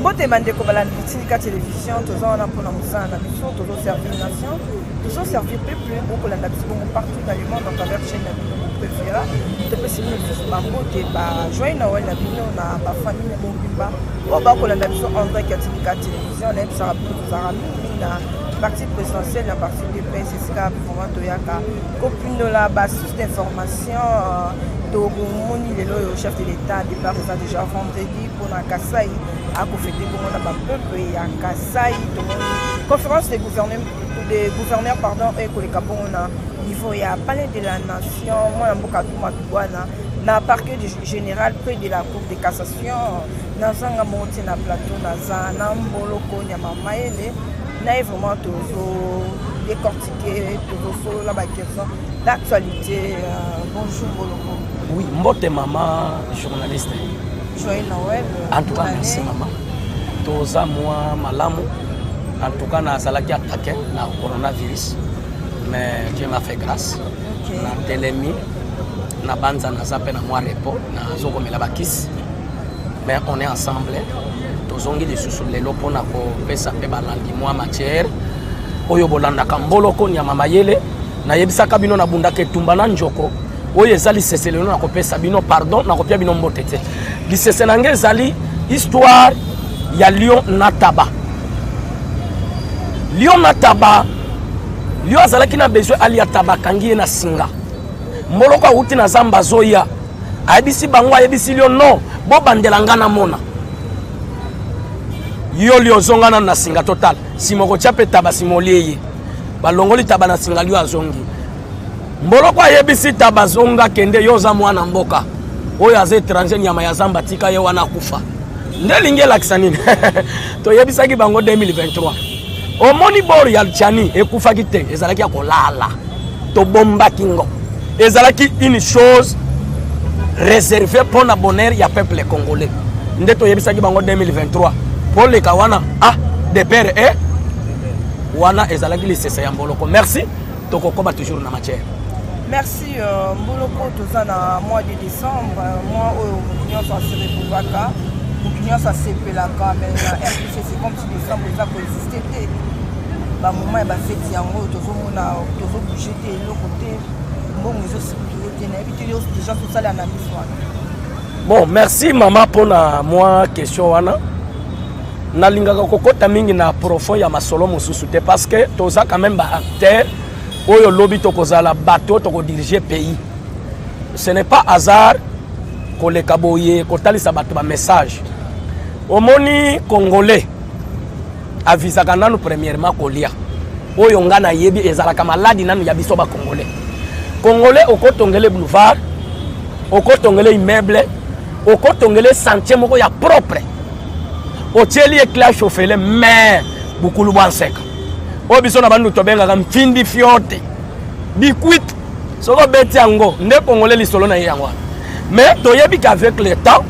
Mbote bandeko balandi Tindika Television, toza wana mpona mosala na biso, tozoservir nation, tozoservir peuple. Bokolanda biso bongo partout dans le monde à travers chaîne na bino préféra. Topesi bino lisusu bambote, ba joyeux Noël na bino na bafamille mobimba oyo bakolanda biso en direct ya Tindika Télévision. Nayebisaka bino, tozalaka mingimingi na partie présidentielle, na partie DPS, esika vraiment toyaka kopindola basource d'information. Tomoni lelo oyo chef de l'État, départ eza déjà vendredi mpona Kasai, akofêter bongo na bapeuple ya Kasai. Tomoni conférence de gouverneur, de gouverneur pardon, ekoleka bongo na niveau ya Palais de la Nation. Mwana mboka Tuma Tubwana na parquet général près de la Cour de cassation. Nazanga moko te na plateau, naza na Mboloko Nyama Mayele. Na ye vraiment tozo décortiquer, tozosolola baquestion d'actualité. Bonjour Mboloko. Oui, mbote mama journaliste. Joyeux Noël. En tout cas, merci mama. Toza mwa malamu. En tout cas, nazalaki attaqué na coronavirus, mais Dieu m'a fait grâce. Natelemi na banza, naza mpe na mwa repos, nazokomela bakisi, mais on est ensemble. Tozongi lisusu lelo mpona kopesa mpe balandi mwa matière oyo bolandaka. Mboloko Nyama Mayele, nayebisaka bino nabundaka etumba na njoko. Oyo eza lisese lelo nakopesa bino, pardon, nakopia bino mbote te. Lisese na ngai ezali histoire ya lion na taba. Lion na taba. Lion azalaki na besoin alia taba, akangi ye na singa. Mboloko awuti na zamba, azoya, ayebisi bango, ayebisi lion: "Non, bobandela nga namona yo." Lion ozonga nano na singa, total nsima okotia mpe taba, nsima olie ye. Balongoli taba na singa, lion azongi. Mboloko ayebisi taba: "Zonga, kende, yo oza mwana mboka, oyo aza étranger, nyama ya zamba, tika ye wana akufa." Nde elingi elakisa nini? Toyebisaki bango 2023, omoni bor ya Tshiani ekufaki te, ezalaki ya kolala, tobombaki ngo, ezalaki une chose réservée mpona bonheur ya peuple congolais. Nde toyebisaki bango 2023, mpo leka wana, ah, de père e wana ezalaki lisese ya Mboloko. Merci, tokokoba toujours na matière. Merci Mboloko. Toza na mois de décembre, mois oyo motu nyonso aseretrouvaka, motu nyonso asepelaka, mais na RDC, c'est comme si décembre eza koexiste te. Bamoment ya bafeti yango tozomona, tozobouge te, eloko te, mbongo ezocircule te. Nayebi te, yo déjà tosala analyse wana. Bon, merci mama mpona mwa question wana. Nalingaka kokɔta mingi na profond ya masolo mosusu te, parce que toza quand même baacteur oyo lobi tokozala bato oyo tokodirige pays. Ce n'est pas hasard koleka boye kotalisa bato bamessage. Omoni, Congolais avisaka nanu premièrement kolia. Oyo nga nayebi, ezalaka maladi nanu ya biso bacongolais. Congolais, okotongele boulevard, okotongele immeuble, okotongele sentier moko ya propre, otieli ye clé, achauffele, mais bukulu bwa nseka oyo biso na bandu tobengaka mfindi fiote bikwit, soki obeti yango nde Congolais lisolo na ye yango wana. Mais toyebi qu'avec le temps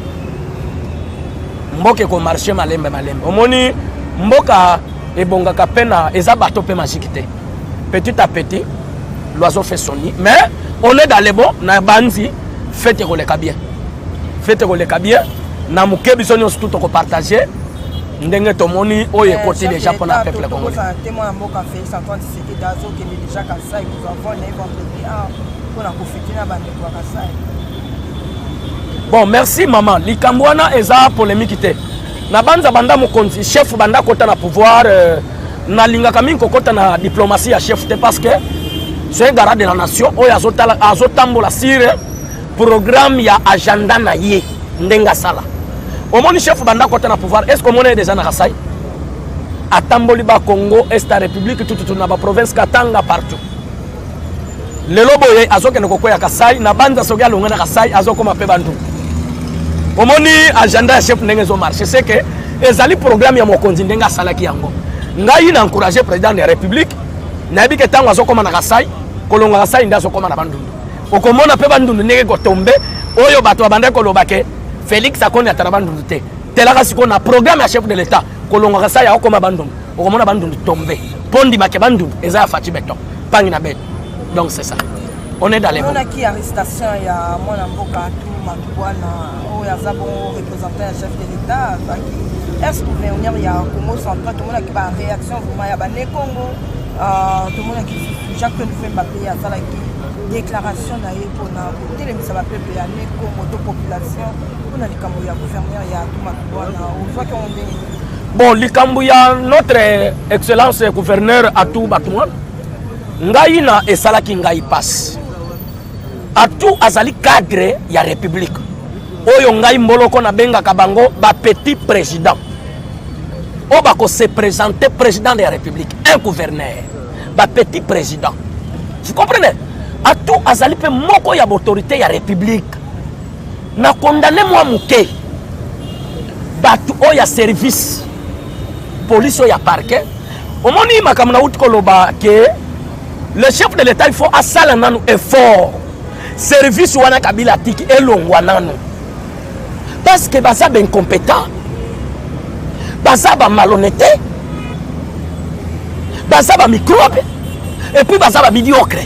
mboka ekomarche malembe malembe. Omoni, mboka ebongaka mpe na eza bato mpe magique te. Petit à petit, l'oiseau fait son nid, mais on est dans le bon. Na banzi fête ekoleka bien, fête ekoleka bien na moke. Biso nyonso tu tokopartage ndenge tomoni oyo ekoti déjà mpona peuple congolais. Témoin ya mboka Félix Antoine Tshisekedi azokende déjà Kasai kozwa vol na ye vendredi a mpona kofêter na bandeko ya Kasai. Bon, merci mama. Likambo wana eza polémique te. Na banza banda mokonzi chef banda kota na pouvoir, nalingaka mingi kokɔta na diplomatie ya chef te, parce que c'est un garant de la nation oyo azotambola sur programme ya agenda na ye ndenge asala. Omoni, chef banda kota na pouvoir, est ce que omoni ye déjà na Kasai? Atamboli Bakongo, est ya république, tututu na baprovince, Katanga, partout. Lelo boye azokende kokwea Kasai. Na banza soki alongwe na Kasai, azokóma mpe Bandundu. Omoni agenda ya chef ndenge ezomarche, c'est que ezali programme ya mokonzi ndenge asalaki yango. Ngai na encourage président de la République. Nayebi ke ntango azokóma na Kasai, kolonga Kasai nde azokóma na Bandundu, okomona mpe Bandundu ndenge kotombe. Oyo bato babandaki koloba ke Félix akoni ata na Bandundu te, telaka sikoyo na programme ya chef de l'État, kolonga Kasai akokóma Bandundu, okomona Bandundu tombe mpo ndimake Bandundu eza ya Fatshi Béton, mpangi na beto. Donc c'est ça, on est dans les Omonaki arrestation ya mwana mboka Matubwana oyo aza bongo représentant ya chef de l'État, azalaki ex gouverneur ya Congo central. Tomonaki baréaction vraiment ya bane Congo. Tomonaki lisusu Jacques Nfemba mpe asalaki déclaration na ye mpona kotelemisa bapeuple ya ne Congo to population mpona likambo ya gouverneur ya Atou Matubwana. Ozwaki yango ndenge nini? Bon, likambo ya notre excellence gouverneur Atou Matubwana, ngai na esalaki ngai pasi. Atou azali cadre ya république oyo ngai Mboloko nabengaka bango bapetit président oyo bakose présenter président de la République, un gouverneur, bapetit président, vous comprenez? Atou azali mpe moko ya baautorité ya république. Na condamné mwa moke bato oyo ya service police, oyo ya parquet. Omoni makambo nauti koloba ke le chef de l'État, il faut asala nanu effort, service wana Kabila atiki elongwa nanu, parce que baza baincompétent, baza bamalhonnête, baza bamicrobe et puis baza bamédiocre.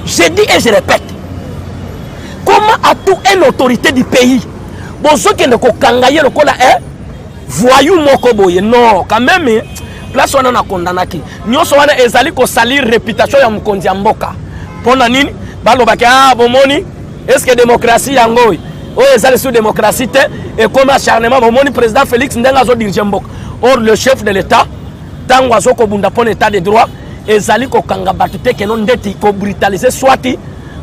Je dis et je répète, comment Atou, une autorité du pays, bozokende kokanga ye lokola un voyou moko boye? Non, quand même, place wana nakondanaki. Nyonso wana ezali kosalir réputation ya mokonzi ya mboka. Mpo na nini balobaki: "Ah, bomoni, est ce que démocratie yango oyo oyo eza lisusu démocratie te, ekomi acharnement, bomoni président Félix ndenge azodirige mboka?" Or le chef de l'État, ntango azokobunda mpo na état de droit, ezali kokanga bato te, keno ndeti kobrutaliser, soit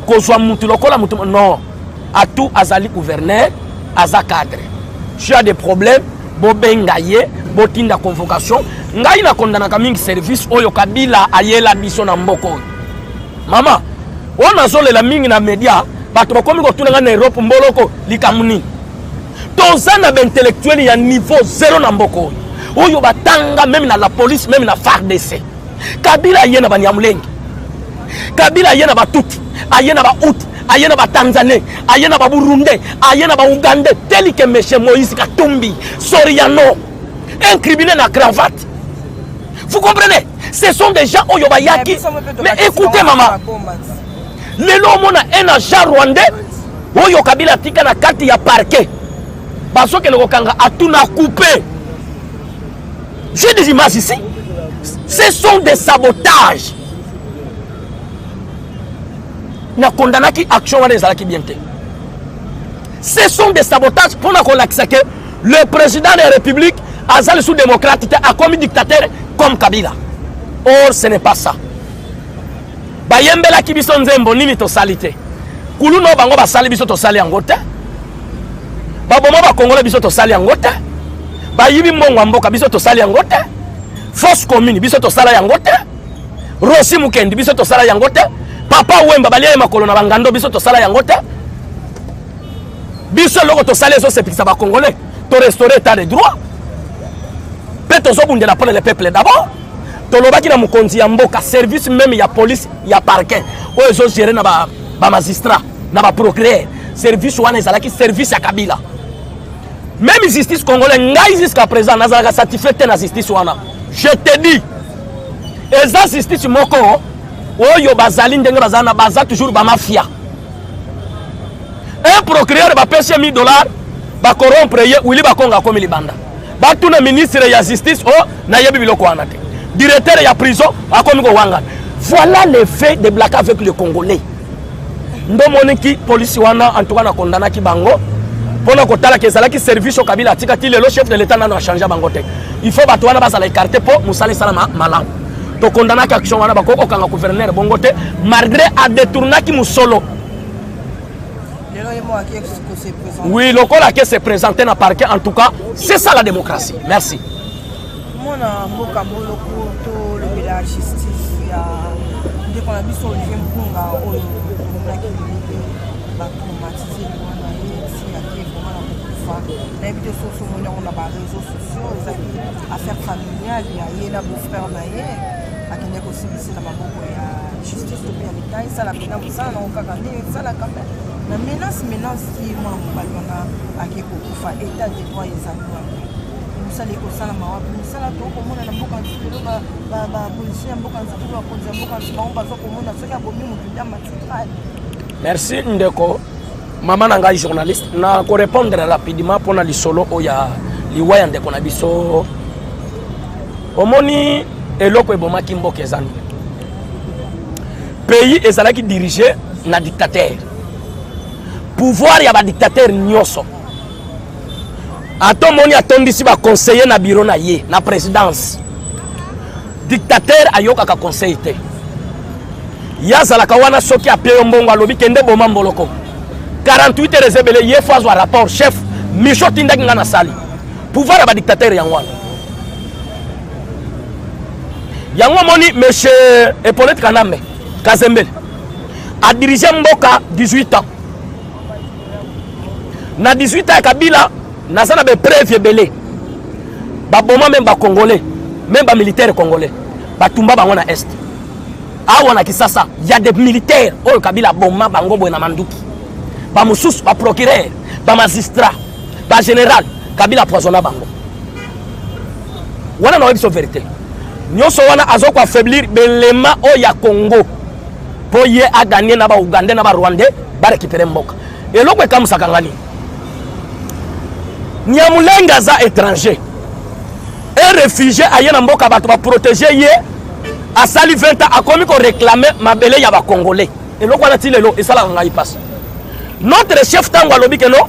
kozwa mutu lokola mutu. Non, Atou azali gouverneur, aza cadre. Si y a des problèmes, bobenga ye, botinda convocation. Ngai nakondanaka mingi service oyo Kabila ayela biso na mboka oyo. Mama oyo nazolela mingi na media, bato bakomi kotuna ngai na Europe: "Mboloko, likambo nini?" Toza na baintellectuel ya niveau zéro na mboka oyo, oyo batanga même na la police, même na FARDC. Kabila aye na Banyamulenge, Kabila aye na Batuti, aye na Bahutu, aye na Batanzanie, aye na Baburundais, aye na Baugandais, tel que monsieur Moïse Katumbi Soriano, un criminel na cravate, vous comprenez? Ce sont des gens oyo bayaki. Mais écoutez, mama, lelo omona un agent rwandais oyo Kabila atika na kati ya parquet, bazokende kokanga Atou na coupe. J'ai des images ici. Ce sont des sabotages. Nakondanaki action wana, ezalaki bien te. Ce sont des sabotages mpona kolakisa ke le président de la République aza lisusu démocrate te, akomi dictateur comme Kabila. Or ce n'est pas ça. Bayembelaki biso nzembo nini? Tosali te kuluna oyo bango basali biso, tosali yango te. Baboma bakongole biso, tosali yango te. Bayibi mbongo ya mboka biso, tosali yango te. Fosse commune, biso tosala yango te. Rossy Mukendi, biso tosala yango te. Papa Wemba, balia ye makolo na bangando, biso tosala yango te. Biso eloko tosali ezosepelisa Bakongolais: torestaurer état de droit mpe tozobundela mpona le peuple d'abord. Tolobaki na mokonzi ya mboka, service même ya police, ya parquet oyo ezogérer na bamagistrat, na baprocureur, service wana ezalaki service ya Kabila. Même justice congolais, ngai jusqu'à présent nazalaka satisfait te na justice wana. Je te dis, eza justice moko oyo bazali ndenge bazala na baza toujours bamafia. Un procureur, bapesi ye 1000 dollars, bacorrompre ye. Willy Bakonga akomi libanda. Batuna ministre ya justice: "O oh, nayebi biloko wana te." Directeur ya prison akomi kowangana. Voilà l'effet de blague avec le Congolais. Ndomoniki polisi wana, en tout cas nakondanaki bango mpona kotalaka ezalaki service oyo Kabila atikaki. Lelo chef de l'État nano achange bango te. Il faut bato wana bazala écarté mpo mosala esalama malamu. Tokondanaki action wana. Bakoki kokanga gouverneur bongo te, malgré adetournaki mosolo. Oui, lokola ake se présenter na parquet, en tout cas c'est ça la démocratie. Merci. Mwana mboka Mboloko, tolobela justice ya ndeko na biso Olivier Mpunga oyo omonaki lelo mpe batraumatize liwa na ye, ti ake vraiment na kokufa. Nayebi te soso omoni yango na baréseau sociaux. Ezalaki affaire familiale ya ye na beau-frère na ye. Akende kosilisi na maboko ya justice to mpe ya leta esala mpena mosala nango kaka ndenge esalaka. Mpe na menace ti mwana mobali wana ake kokufa. État de droit ezali wapi? Mosala ekosalama wapi? Mosala tokomona na mboka nsusu lelo, bapolisier ya mboka nsusu, bakonzi ya mboka nsusu, bango baza komona soki abomi motu nde amati. Merci, ndeko. Mama na ngai journaliste, na korépondre rapidement mpona lisolo oyo ya liwa ya ndeko na biso. Omoni eloko ebomaki mboka eza nini? Pays ezalaki dirigé na dictateur. Pouvoir ya badictateur nyonso, ata omoni atondisi baconseiller na bureau na ye na présidence, dictateur ayokaka conseil te. Ye azalaka wana, soki apie yo mbongo, alobi kende boma mboloko, 48 heures eza ebele, ye fo azwa rapport: chef, mission otindaki nga nasali. Pouvoir ya badictateur yango wana. Yango omoni monsieur Hippolyte Kanambe Kazembele adirige mboka 18 ans. Na 18 ans ya Kabila, naza na bapreuve ebele. Baboma même bacongolais, même bamilitaire congolais, batumba bango na Est awa na Kisasa. Ya des militaires oyo Kabila aboma bango boye na manduki, bamosusu baprocureur, bamagistrat, bagénéral, Kabila apoisonna bango wana. Naoyebi biso vérité nyonso wana, aza koaffaiblir belema oyo ya Congo mpo ye aganye na baugandais na barwandais, barécupérer mboka. Eloko ekamusaka nga nini? Nyamulenge aza étranger e réfugié, aye na mboka, bato baprotéger ye, asali 20 ans, akomi koréclamer mabele ya bacongolais. Eloko wana ti lelo esalaka ngai mpasi. Notre chef, ntango alobi ke non,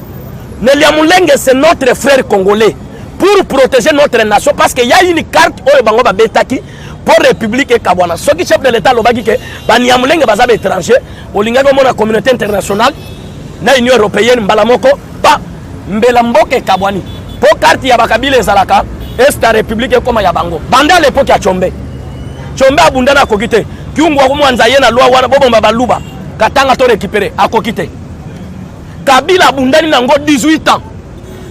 Nyamulenge, c'est notre frère congolais, pour protéger notre nation, parce que y a une carte oyo bango babetaki mpo république ekabwana. Soki chef de l'État alobaki ke banyamulenge baza baétranger, olingaki omona communauté internationale na Union européenne mbala moko pa mbela mboka ekabwani, mpo carte ya bakabila ezalaka Est ya république ekóma ya bango. Banda à l'époque ya Tshombe, Tshombe abundana, akoki te. Kyungu akomwanza ye na loi wana, bobomba baluba, Katanga to récupérer, akoki te. Kabila abundani nango 18 ans.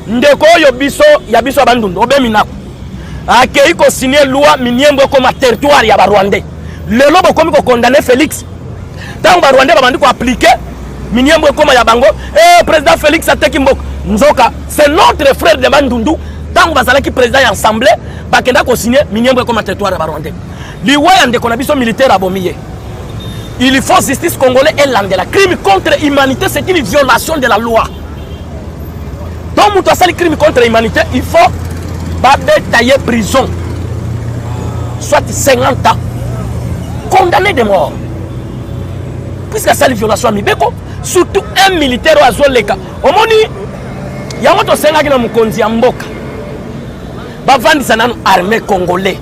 Ndeko oyo biso ya biso ya Bandundu obemi nako akei kosigner loi, Minembwe ekoma territoire ya barwandais. Lelo bokomi kocondamner Félix. Ntango barwandais babandi koappliquer, Minembwe ekoma ya bango, e président Félix ateki mboka. Nzoka c'est notre frère de Bandundu. Ntango bazalaki président ya assemblée, bakenda kosigner, Minembwe ekoma territoire ya barwandais. Liwa ya ndeko na biso militaire abomi ye, il faut justice congolais elandela. Crime contre humanité, c'est une violation de la loi. Donc moto asali crime contre humanité, il faut babeta ye prison, soit 50 ans, condamné de mort, puisque asali violation ya mibeko, surtout un militaire oyo azoleka. Omoni yango, tosengaki na mokonzi ya mboka bavandisa nanu armée congolais,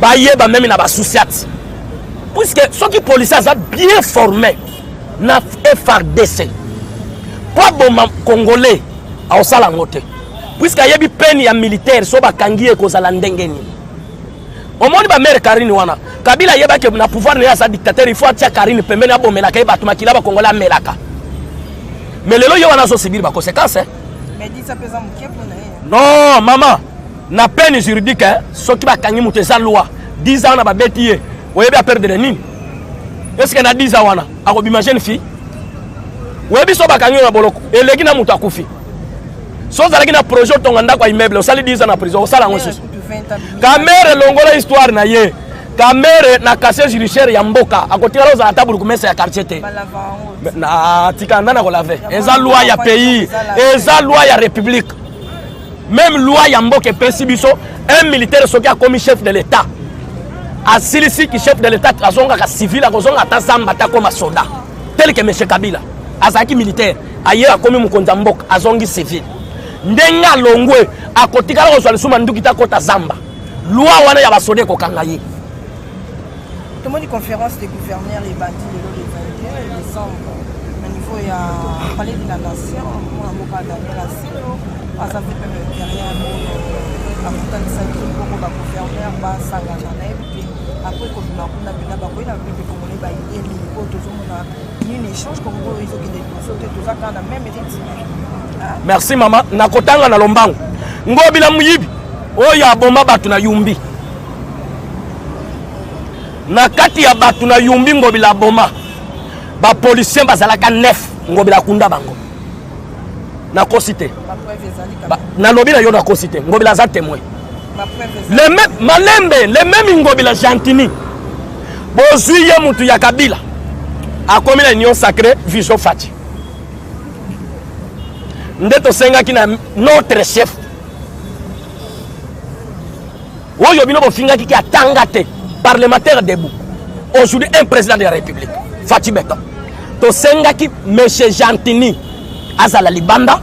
bayeba même na basous-ciat, puisque soki policier aza bien formé na FARDC, mpo aboma congolais aosala yango te, puisque ayebi peine ya militaire. So bakangi ye, ekozala ndenge nini? Omoni bamare Karine wana, Kabila ayebaki na pouvoir na ye, aza dictateur, il faut atia Karine pembeni, abomelaka ye bato makila bakongolais amelaka. Mais lelo ye wana azosubir baconséquence. Mais disa mpe eza moke mpona ye. Non mama, na peine juridique, soki bakangi moto, eza loi, 10 ans na babeti ye, oyebi aperdre nini? Est-ce na 10 ans wana akobima jeune fille? Oyebi so bakangi yo na boloko, eleki na moto akufi. So ozalaki na projet otonga ndako ya immeuble, osali 10 ans na prison, osala yango susu. Kamerhe, longola histoire na ye. Kamerhe na casier judiciaire ya mboka, akotikala ozala ata bourgmestre ya quartier te. Na tika nda na kolaver. Eza loi ya pays, eza loi ya république. Même loi ya mboka epesi biso, un militaire soki akomi chef de l'État, asilisi ki chef de l'État, azongaka civil, akozonga ata zamba, ata akoma soda, tel que monsieur Kabila azalaki militaire, aye akomi mokonzi ya mboka, azongi civil. Ndenge alongwe, akotikala kozwa lisusu manduki te, akota zamba. Loi wana ya basoda ekokanga ye. Tomoni conférence des gouverneurs ebandi lelo le 21 décembre na niveau ya Palais de la Nation. Mwana mboka Daniel Aselo aza mpe derrière oyo akutanisaki bongo bagouverneur basangana. Nayebi te, après kobima kuna mpena bakoyi na peuple congolais baidée nini? Po tozomona nini échange, Congo ezokende liboso te, toza kaka na même rythme. Merci mama. Nakotanga na lombango. Ngobila moyibi oyo aboma bato na Yumbi, na kati ya bato na Yumbi Ngobila aboma, bapolicier bazalaka 9, Ngobila akunda bango. Nakosi te, nalobi na yo, nakosi te. Ngobila aza témoin. Le même malembe, le même Ngobila Gentiny, bozwi ye mutu ya Kabila, akomi na Union sacrée, vision Fatshi. Nde tosengaki na notre chef oyo bino bofingaki ki atanga te, parlementaire debout, aujourd'hui un président de la République, Fatshi Béton. Tosengaki monsieur Gentini azala libanda,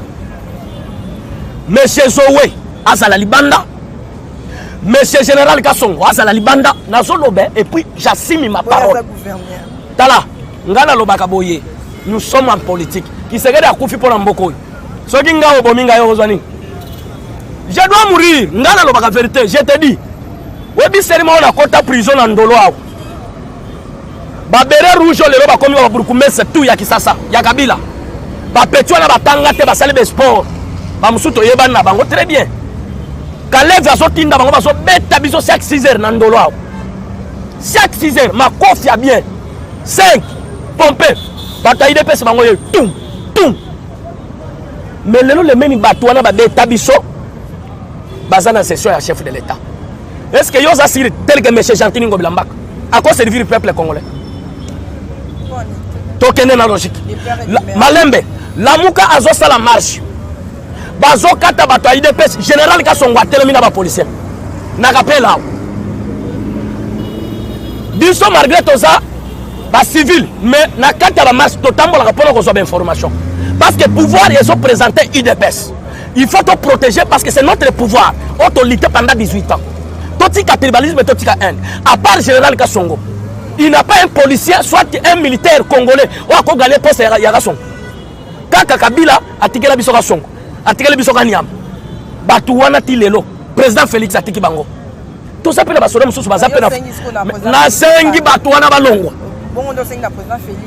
monsieur Zoé azala libanda, monsieur général Kasongo azala libanda. Nazoloba et puis j'assume ma parole. Tala, ngai nalobaka boye, nous sommes en politique. Tshisekedi akufi mpo na mboka oyo. Soki ngai obomi ngai, okozwa nini? Je dois mourir. Ngai nalobaka vérité, je te dis. Oyebiseli moko, nakota prison na Ndolo awa, babérets rouges oyo lelo bakomi babourgmestre tout ya Kisasa ya Kabila. Bapeti wana batanga te, basali basport, bamosusu toyebani na bango très bien. Kaleve azotinda bango, bazobeta biso chaque 6 heures na Ndolo awa, chaque 6 heures, makofi ya bien, 5 pompe. Bato ya UDPS bango ye tum tum. Mais lelo lemeni bato wana babeta biso, baza na session ya chef de l'État. Est ce que yo oza sûr tel que monsieur Gentini Ngobila Mbaka akoservir peuple congolais? Tokende na logique malembe. Lamuka azosala marche, bazokata bato ya UDPS. Général Kasongo atelemi na bapolicier na kapela awa. Biso, malgré toza bacivile, mais na kati ya bamarche totambolaka mpona kozwa bainformation, parce que pouvoir ezoprésente UDPS, il faut to protéger parce que c'est notre pouvoir oyo tolutte pendant 18 ans. Totika tribalisme, totika haine. À part général Kasongo, il n'a pas un policier, soit un militaire congolais oyo akogagner poste ya Kasongo. Kaka Kabila atikela biso Kasongo, atikeli biso Kanyama. Bato wana ti lelo président Félix atiki bango. Toza mpe na basoda mosusu baza mpe. Nasengi bato wana balongwa.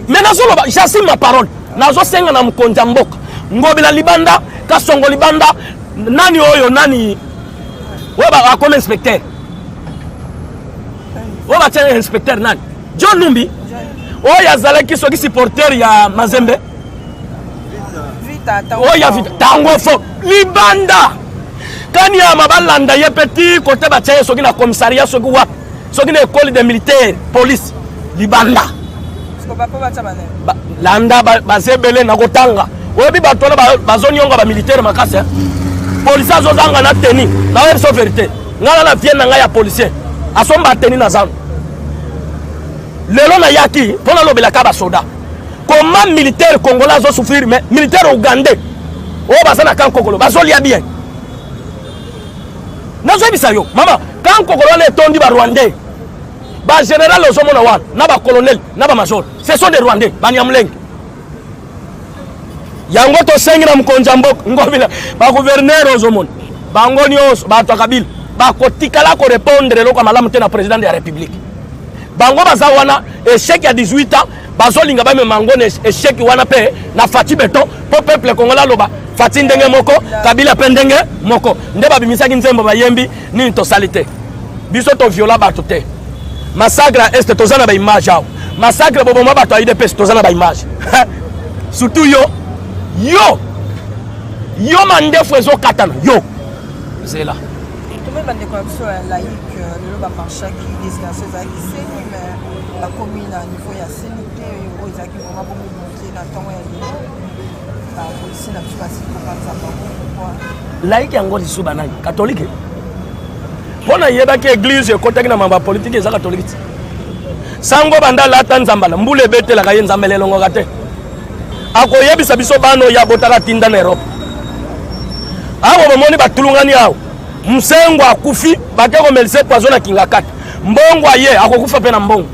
Mais nazoloba, j'assume ma parole. Nazosenga na mokonzi ya mboka, Ngobila libanda, Kasongo libanda, nani oyo, nani oyo akomi inspecteur, oyo batia inspecteur, nani, John Numbi, oyo azalaki soki supporter ya Mazembe, oyo ya Vita, Tango Fo libanda, Kaniama balanda ye mpe ti kote batia ye, soki na commissariat, soki wapi, soki na école de militaire police, libanda. Landa, baza ebele na kotanga. Oyebi bato wana bazonionga bamilitaire makasi. Policier azozanga na tenue. Naoyebi so vérité, ngai na vie na ngai ya policier asomba tenue na zando. Lelo nayaki mpo nalobelaka basoda, comment militaire congolais azosouffrir, mais militaire ougandais oyo baza na camp Kokolo bazolia bien. Nazoyebisa yo mama, camp Kokolo wana etondi barwandais. Bagénéral ozomona wana na bacolonel na bamajor, ce sont des Rwandais, banyamulenge. Yango tosengi na mokonzi ya mboka Ngobila, bagouverneur ozomona bango nyonso, bato ya Kabila bakotikala korépondre eloko ya malamu te na président de la République. Bango baza wana, échec ya 18 ans, bazolinga bamema yango na échec wana mpe na Fatshi Béton, mpo peuple congolais aloba Fatshi ndenge moko, Kabila mpe ndenge moko. Nde babimisaki nzembo, bayembi nini? Tosali te, biso toviola bato te. Massacre ya Est, toza na baimage awa. Massacre boboma bato ya UDPS, toza na baimage. Surtout yo, yo, yo mandefu ezokatana yo, zela. Tomoni bandeko na biso ya laïque lelo bamarchaki, destination ezalaki CENI, mais bakomi na niveau ya CENI te. Oyo ezalaki vraiment bongo bloqué na ntongo ya lelo, bapolisi na biso basili kopanza bango. Pourquoi? Laïque yango lisusu banani? Catholique? Mpo nayebaki église ekɔtaki na mambo ya politike, eza catholique ti. Sango banda alata nzambala, mbula ebetelaka ye, nzambela elongwaka te. Akoyebisa biso bana oyo abotaka tinda na Europe. Awa bomoni batulungani awa, Msengo akufi, bake komelisa poison na kinga kati. Mbongo aye akokufa mpe na mbongo.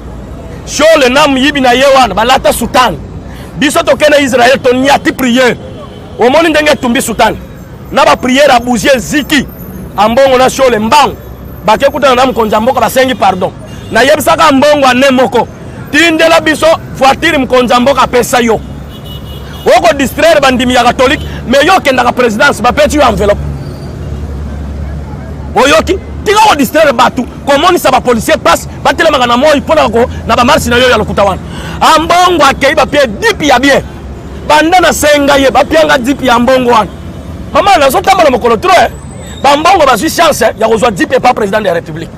Shole na moyibi na ye wana balata soutane. Biso tokende Israel, toniati prière, omoni ndenge etumbi soutane na baprière, abuzie eziki. Ambongo na Shole mbango bake kutana na mokonzi ya mboka, basengi pardon. Nayebisaka mbongo ane moko, tindela biso voiture, mokonzi ya mboka apesa yo. Okodistraire bandimi ya catholique, mais yo okendaka présidence, bapeti yo enveloppe. Oyoki? Tika kodistraire bato, komonisa bapolicier mpasi batelemaka na moi mpona na bamarche na yo ya lokuta wana. Ambongo akei, bapie jeep ya bien. Banda nasenga ye, bapianga jeep ya mbongo wana. Mama, nazotambola mokolo trop. Bambongo bazwi chance ya kozwa jeep epa président de la République.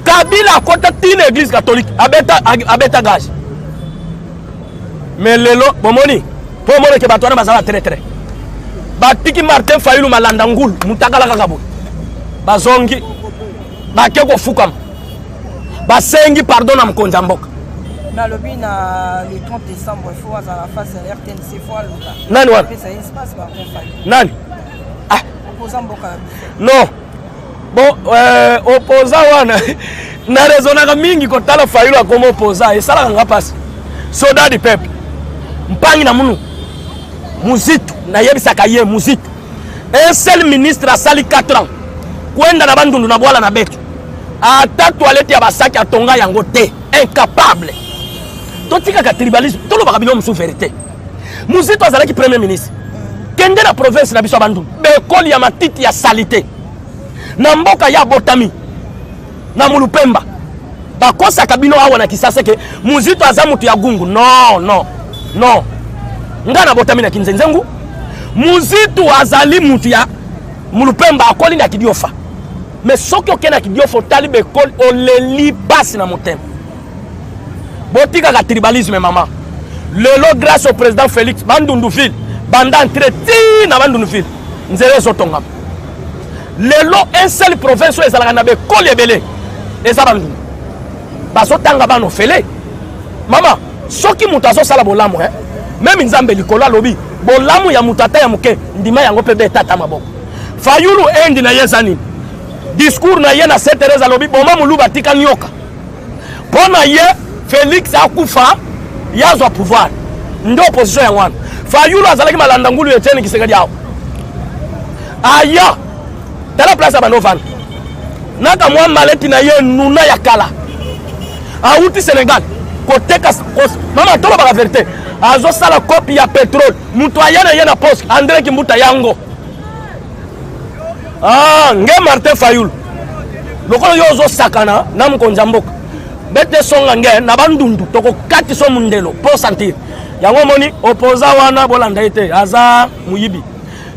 Kabila akɔta ntina église catholique, abeta, abeta gage. Mais lelo bomoni, mpo omoneke bato wana bazala traître. Batiki Martin Fayulu malanda ngulu mutakala kaka boye. Bazongi bake kofukama, basengi pardon na mokonzi ya mboka. Nalobi na le 30 décembre, il faut azala face ya RTNC, faut aloba. Nani wana? Pesa espace Martin Fayulu. Nani? Ah. Opposant mboka na biso. Non. Bon, opposant wana na raisonnaka mingi kotala Fayulu akoma opposant esalaka nga mpasi. Soldat du peuple. Mpangi na munu. Muzitu nayebisaka ye Muzitu. Un seul ministre asali 4 ans. Kwenda na bandundu na bwala na beto. Ata toilette ya basaki atonga yango te. Incapable. Totikaka tribalisme, tolobaka bino mosusu vérité. Muzitu azalaki premier ministre. Kende na province na biso ya Bandundu, bekoli ya matiti ya salite. Na mboka ya botami na Mulupemba. Bakosaka bino awa na Kisasa ke Muzitu aza mutu ya gungu. Non, non, non. Nga na botami na Kinzenzengu. Muzitu azali mutu ya Mulupemba, akoli na Kidiofa. Mais soki okei na Kidiofa otali bekoli, oleli pasi na motema. Botikaka tribalisme mama. Lelo grâce au président Félix, Bandundu ville, banda entrée ti na Bandundu ville, nzela ezotongama. Lelo un seul province oyo ezalaka na bekoli ebele eza Bandundu. Bazotanga bana ofele. Mama, soki moto azosala bolamu, hein? Meme Nzambe likolo alobi bolamu ya moto ata ya moke, ndima yango mpe beta ata maboko. Fayulu endi na ye eza nini? Discours na ye na Saint Thérèse alobi boma moluba tika nyoka. Mpo na ye Félix akufa ye azwa pouvoir, nde opposition yango wana. Fayulu azalaki malanda ngulu ya Etienne Tshisekedi awa aya tala place ya bando vanda naka mwa maleti na ye nuna ya kala awuti Sénégal koteka mama tolobaka vérité, azosala kopi ya pétrole, moto aya na ye na poste André Kimbuta yango. Ah, nge Martin Fayulu lokola yo ozosakana na mokonzi ya mboka bete songa nge na bandundu tokokati so mundelo po sentir yango omoni opoza wana bolanda ye te, aza moyibi.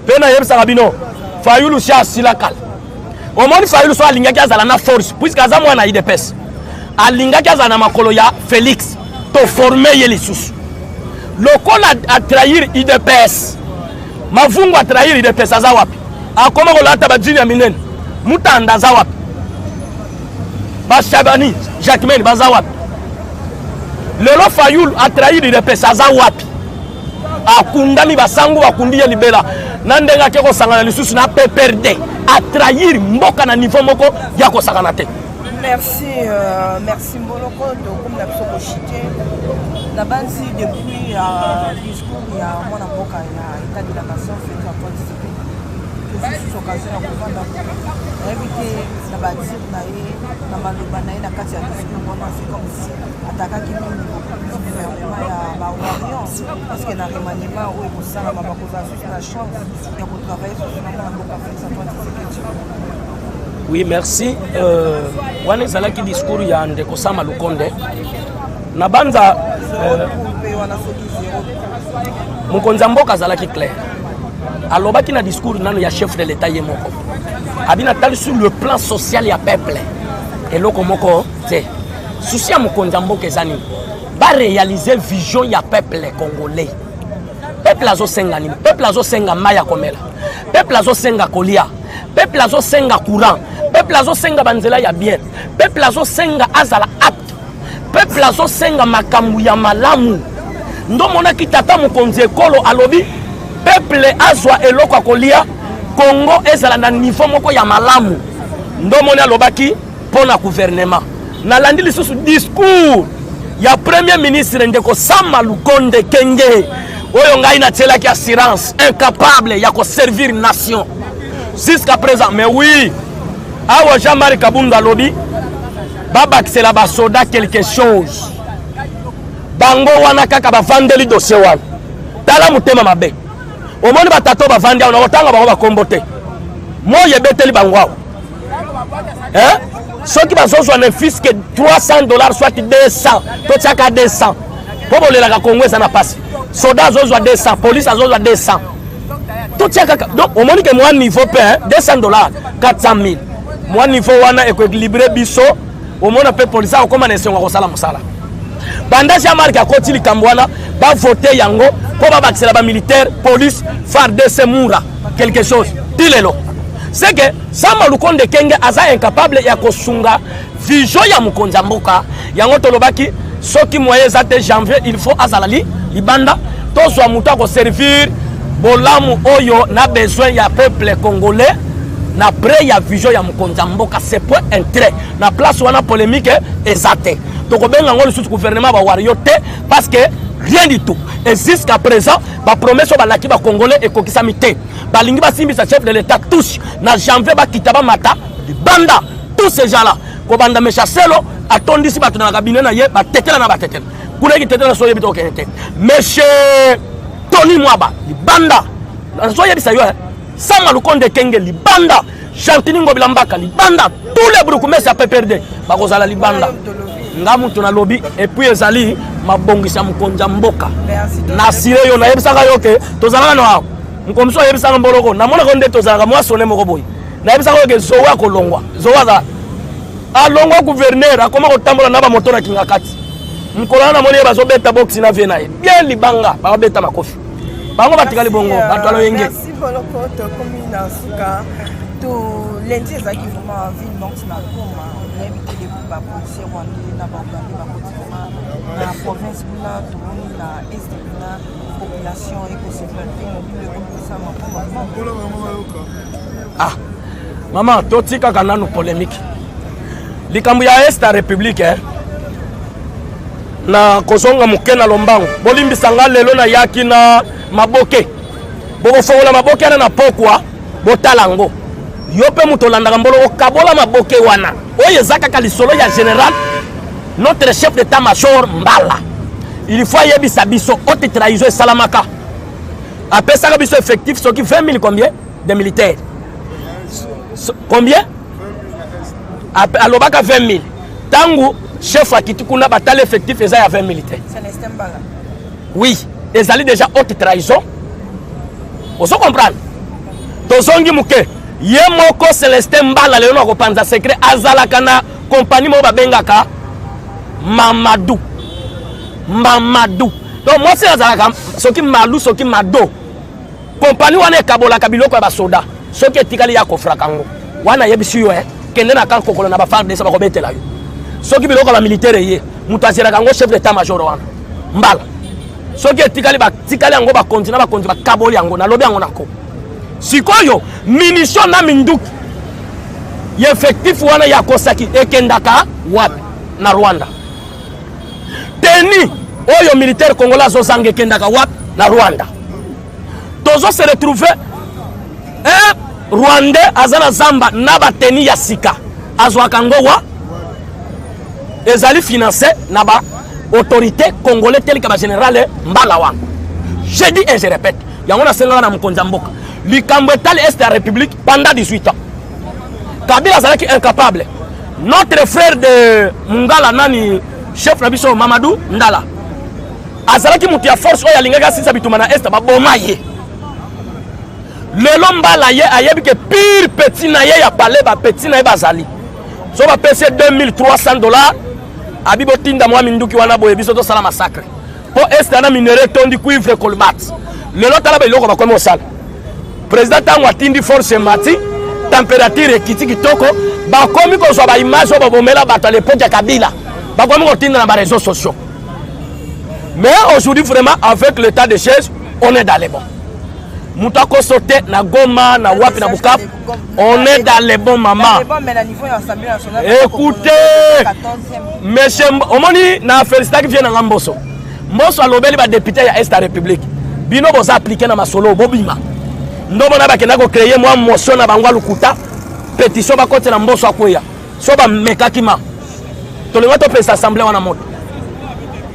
Mpe nayebisaka bino Fayulu si asila kala. Omoni Fayulu so alingaki azala na force puisque aza mwana UDPS, alingaki azala na makolo ya Félix toforme ye lisusu lokola atrahir UDPS. Mavungu atrahir UDPS, aza wapi? Akoma kolata bajini ya minene. Mutanda aza wapi? Bashabani Jacquemaine baza wapi? Lelo Fayulu atrahir UDPS, aza wapi? Akundami, basango bakundi ye libela na ndenge ake kosangana lisusu na PPRD, atrahir mboka na niveau moko ya kosangana te. Merci, merci Mboloko. Tokomi na biso koshite na banzi depuis discours ya mwana mboka ya état de la nation Félix Antoine Tshisekedi. Tozwi susu occasion ya kovanda, nayebi te na badire na ye, na maloba na ye na kati ya discours wana, c'est comme si atakaki mingi gouvernement ya bawarriors. Parce que na remaniement oyo ekosalama, bakozala susu na chance ya kotravailler susu na mwana mboka Félix Antoine Tshisekedi? Oui, merci. Wana ezalaki discours ya ndeko Sama Lukonde na banza. Mpe wana soki zero. Mokonzi ya mboka azalaki clair, alobaki na discours nano ya chef de l'état ye moko abi natali sur le plan social ya peuple eloko moko te. Souci ya mokonzi ya mboka eza nini? Baréaliser vision ya peuple congolais. Peuple azosenga nini? Peuple azosenga mai ya komela, peuple azosenga kolia, peuple azosenga courant, peuple azosenga banzela ya bien, peuple azosenga azala apte, peuple azosenga makambo ya malamu. Ndomonaki tata mokonzi ekolo alobi peuple azwa eloko ya kolia, Congo ezala na niveau moko ya malamu. Ndomoni alobaki mpo na gouvernement. Nalandi lisusu discours ya premier ministre ndeko Sama Lukonde Kenge oyo ngai natielaki assurance, incapable ya koservir nation jusqu'à présent. Mais oui, awa Jean-Marc Kabundu alobi babakisela basoda quelque chose. Bango wana kaka bavandeli dossier wana. Tala motema mabe, omoni batata oyo bavandi awa, na kotanga bango bakombo te, moi ebeteli bango awa, hein? Soki bazozwa ne fût-ce que 300 $, soit 200, totiaka 200 mpo bolelaka Kongo eza na pasi. Soda azozwa 200, police azozwa 200, totia kaka. Donc omoni ke mwa niveau mpe 200 $, 400 000, mwa niveau wana ekoéquilibre biso. Omona mpe polisi akokóma na esengo akosala mosala. Banda Jean Marc akoti likambo wana, bavote yango mpo babakisela bamilitaire, police, FARDC, mura quelque chose ti lelo. C'est que Sama Lukonde Kenge aza incapable ya kosunga vision ya mokonzi ya mboka. Yango tolobaki, soki moyen eza te, janvier il faut azala li libanda, tozwa moto akoservir bolamu oyo na besoin ya peuple congolais na près ya vision ya mokonzi ya mboka. C'est point un trait na place wana, polémique eza te. Tokobenga yango lisusu gouvernement bawario te, parce que rien du tout. Et jusqu'à présent, bapromesse oyo balaki bacongolais ekokisami te. Balingi basimbisa chef de l'État touche na janvier, bakita bamata libanda. Tous ces gens là, kobanda Meshaselo, atondisi bato na cabinet na ye, batetela na batetela kuna, eki tetela so oyebi te, okende te. Monsieur Tony Mwaba libanda, nazoyebisa yo, Sama Lukonde Kenge libanda, Gentiny Ngobila Mbaka libanda, tous les bourgmestres ya PPRD bakozala libanda. Nga mutu nalobi, et puis ezali mabongisi ya mokonzi ya mboka. Nasire yo, nayebisaka yo ke tozalaka na awa, mokomiso ayebisaka mboloko, namonaka nde tozalaka mwa sone moko boye. Nayebisaka yo ke Zowe akolongwa. Zowe aza alongwa gouverneur, akoma kotambola na bamoto na kinga kati. Mokolo wana namoni ye bazobeta boxe na vie na ye bien libanga, babeta makofi, bango batikali bongo, bato ya loyenge. Merci Boloko, tokomi na suka. To lundi ezalaki vraiment ville morte na Goma. Nayebi te, depuis bapolicier rwandais na baugandais bakoti vraiment na province kuna, tomoni na est kuna population ekosepela te, mobulu ekobisama. Ah mama, totikaka nanu polémique. Likambo ya est ya république, eh? Na kozonga moke na lombango, bolimbisa nga, lelo nayaki na maboke. Bokofongola maboke wana na pokwa, botala yango. Yo mpe moto olandaka mbolo, okabola maboke wana. Oyo eza kaka lisolo ya général, notre chef d'état major Mbala. Il faut ayebisa biso haute trahison esalamaka. Apesaka biso effectif soki 20 000, combien de militaires? So, combien alobaka? 20 000. Ntango chef akiti kuna, batala effectif eza ya 20 000 te. Oui, ezali déjà haute trahison, ozo comprendre? Tozongi moke, ye moko Celestin Mbala lelo na kopanza secret, azalaka na compagnie moko babengaka Mamadou. Mamadou, donc mwasi azalaka soki Malu, soki Mado. Kompani wana ekabolaka biloko ya basoda, soki etikali ya kofraka yango wana. Ayebisi yo, eh, kende na kan kokolo na baFARDC, bakobetela yo. Soki biloko ya bamilitaire eye, moto azelaka yango chef d'état major wana Mbala. Soki etikali, batikali yango, bakonzi na bakonzi bakaboli yango. Nalobi yango nako sikoyo, munition na minduki ya effectif wana ya kosaki ekendaka wapi? Na Rwanda. Teni oyo militaire congolais azozanga ekendaka wapi? Na Rwanda. Tozo se retrouver, un Rwandais aza na zamba na bateni ya sika, azwaka yango wa ezali financé na ba autorité congolais tel que bagénéral Mbala wana. Je dis et je répète, yango nasengaka na mokonzi ya mboka, likambo etali est ya république, pendant 18 ans Kabila azalaki incapable. Notre frère de Mungala, nani, chef na biso Mamadou Ndala, azalaki moto ya force oyo alingaki asilisa bitumba na est, baboma ye. Lelo Mbala ye ayebi ke pire petit na ye ya palais, bapetit na ye bazali so bapesi ye 2300 $, abi botinda mwa minduki wana boye, biso tosala massacre mpo est wana minerai etondi, cuivre, cobalt. Lelo tala biloko bakomi kosala. Président ntango atindi force emati, température ekiti kitoko, bakomi kozwa baimage oyo babomela bato à l'époque ya Kabila, bakomi kotinda na baréseaux sociaux. Mais aujourd'hui vraiment, avec l'état de siège, on est dans les bons. Moto akoso te na Goma, na wapi, na Bukavu, on est dans les bons, mama. Écoutez monsieur, omoni na félicitaki vie nanga Mboso. Mboso alobeli badéputé ya est ya république, bino boza appliqué na masolo, bobima ndomona. Bakenda kocréer mwa motion na bango ya lokuta, pétition, bakotela Mboso akweya. So bamekaki ma tolinga topesa assemblée wana moto,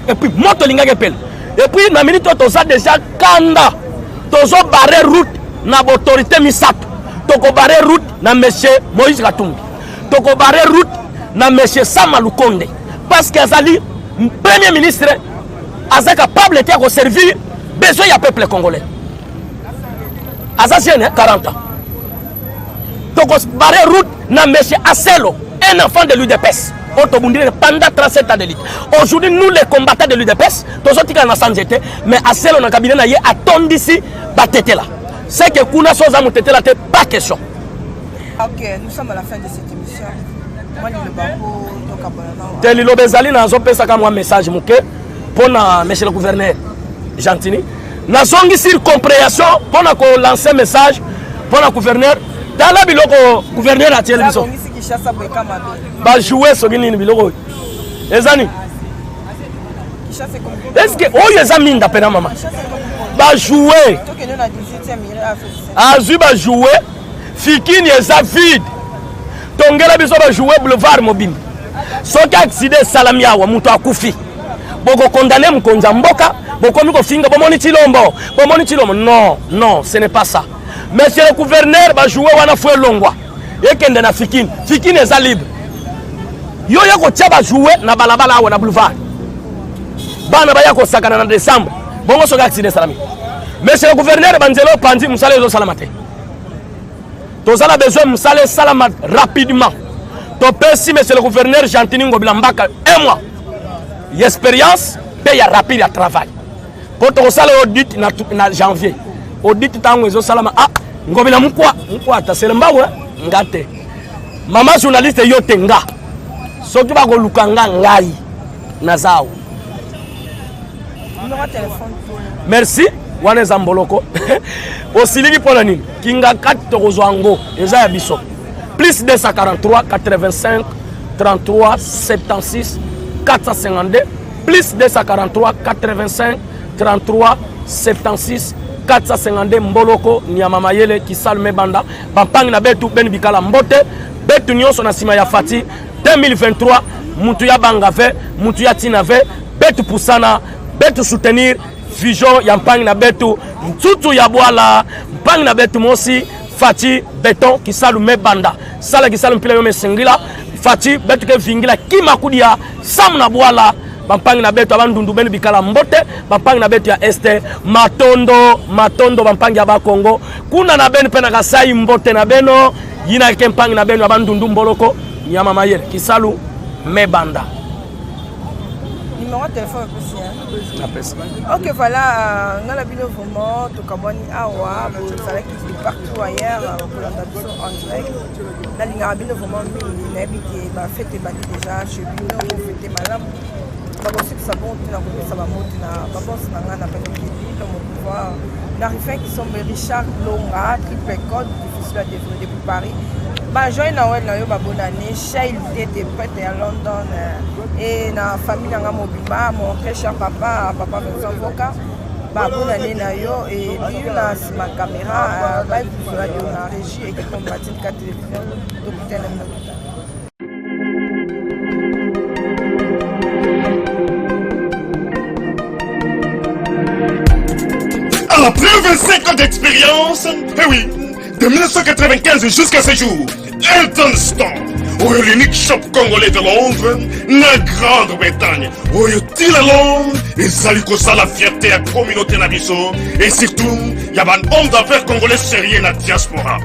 et puis moto elingaki epela. Et puis na minute oyo toza déjà kanda, tozobarrer route na baautorité misato. Tokobarrer route na monsieur Moïse Katumbi, tokobarrer route na monsieur Sama Lukonde, parce que azali premier ministre, aza capable te ya koservir besoin ya peuple congolais. Aza jeune, 40 ans. Tokobarrer route na monsieur Aselo. Un enfant de l'UDPS oyo tobundeli pendant 37 ans de lutte. Aujourd'hui, nous les combattants de l'UDPS, tozotikala na sanze te, mais Aselo na cabinet na ye atondisi batetela. C'est que kuna so oza motetela te, pas question. Ok, nous sommes à la fin de cette émission. Moi, liloba mpo tokabona na Te, liloba ezali, nazopesaka mwa message moke mpo na monsieur le gouverneur Gentini. Nazongisi compréhension mpo na kolancer message mpo na gouverneur. Tala biloko gouverneur atieli biso. Abongisi Kinshasa boyeka mabe. Bajouets soki nini, biloko oyo eza nini? Kinshasa ekomi. Est-ce oyo eza minda mpena, mama? Kinshasa ekomi. Bajouets. Tokende na 18e mire Afrique. Azwi bajouets, Fikini eza vide. Tongela biso bajouets boulevard mobimba. Soki accident esalami awa, moto akufi, bokokondane mokonzi ya mboka, bokomi kofinga, bomoni Chilombo, bomoni Chilombo. Non, non, ce n'est pas ça, monsieur le gouverneur. Bajouets wana faut elongwa, ekende na Fikini. Fikini eza libre. Yo ya kotia bajouets na balabala awa na boulevard, bana baya kosakana na décembre bongo. Soki accident esalami, monsieur le gouverneur, banzela opanzi, mosala ezosalama te. Toza na besoin mosala esalama rapidement. Topesi monsieur le gouverneur Gentini Ngobila Mbaka un mois ya expérience mpe ya rapide ya travail, mpo tokosala audit na janvier. Audit ntango ezosalama, ah, Ngobila mukwa mukwa ata sele mbawe nga te. Mama journaliste, yo te, nga soki bakoluka nga, ngai naza awa. Numéro ya téléphone? Merci. Wana eza mboloko, osiliki mpo na nini? Kinga kati, tokozwa yango, eza ya biso. Plus 243 85 33 76 452, plus 243 85 33 76 452. Mboloko nyama mayele kisalu mebanda bampangi na betu beni bikala mbote betu nyonso na nsima ya Fati 2023. Mutu ya banga ve, mutu ya ntina ve betu, pusana betu soutenir vision ya mpangi na betu, ntutu ya bwala mpangi na betu mosi Fati beton kisalu mebanda sala kisalu mpila yo mesingila Fati betu ke vingila kima kudia samu na bwala bampangi na betu abandundu benu bikala mbote, bampangi na betu ya este, matondo matondo, bampangi ya bakongo kuna na benu mpe na Kasai, mbote na beno yina ke mpangi na benu ya bandundu, mboloko nyama mayele kisalu mebanda. Numéro ya téléphone opesi, hein? Napesi. Ok, voilà, nga na bino vraiment tokabwani awa. Bozalaki de partout ailleurs kolanda biso en direct, nalingaka bino vraiment mingi. Nayebi ke bafêtes ebandi déjà chez bino, bofêter malamu. Bakosukisa bongo ntina kopesa bamoti na baboss na ngai na Pakebi dans mon pouvoir, na Rifin Kisombe, Richard Longa, triple code difficile à développer depuis Paris. Bajoyeux Noël na yo, babonne année. Shail Tete, prêtre ya London, et na famille na nga mobimba, mon très cher papa, papa Vincent Voka, babonne année na yo. Et biyo na nsima caméra, babiso yo na régie, équipe Matindika Télévision. Tokutana bino totala. Après 25 ans d'expérience, eh oui, de 1995 jusqu'à ce jour, Elton Store, oyo l'unique shop congolais de Londres, na Grande-Bretagne, oyo tila Londres, ezali kosala fierté ya communauté na biso, et surtout, ya ba homme d'affaires congolais sérieux na diaspora.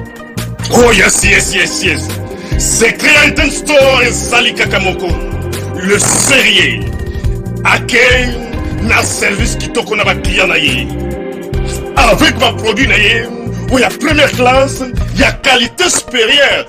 Oh yes. Secret Elton Store ezali kaka moko. Le sérieux. Accueil na service kitoko na baclient na ye. Avec baproduit na ye oyo ya première classe, ya qualité supérieure.